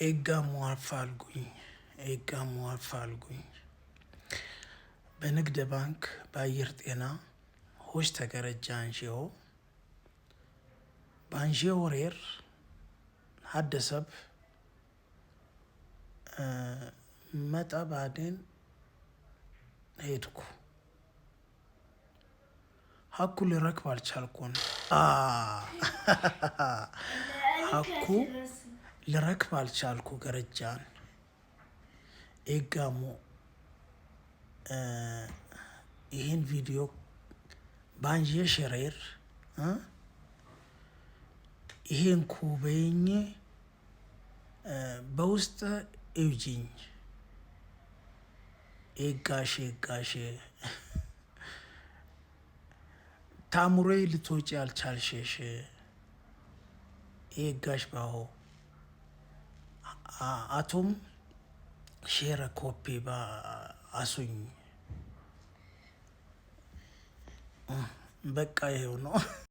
ኤጋሙ አፋልጉኝ፣ ኤጋሙ አፋልጉኝ። በንግድ ባንክ በአየር ጤና ሆሽ ተገረጃ አንሺኦ ባንሺ ወሬር ሀደሰብ መጣ ባዴን ሄድኩ ሀኩ ልረክብ አልቻልኩን። ሀኩ ልረክብ አልቻልኩ ገረጃን ኤጋሞ ይህን ቪዲዮ ባንዤ ሽሬር ይሄን ኩበኝ በውስጥ እውጂኝ ኤጋሼ ኤጋሼ ታምሬ ልትወጪ አልቻልሽሽ ኤጋሽ ባሆ አቶም ሼረ ኮፒ አሱኝ በቃ ይሄው ነው።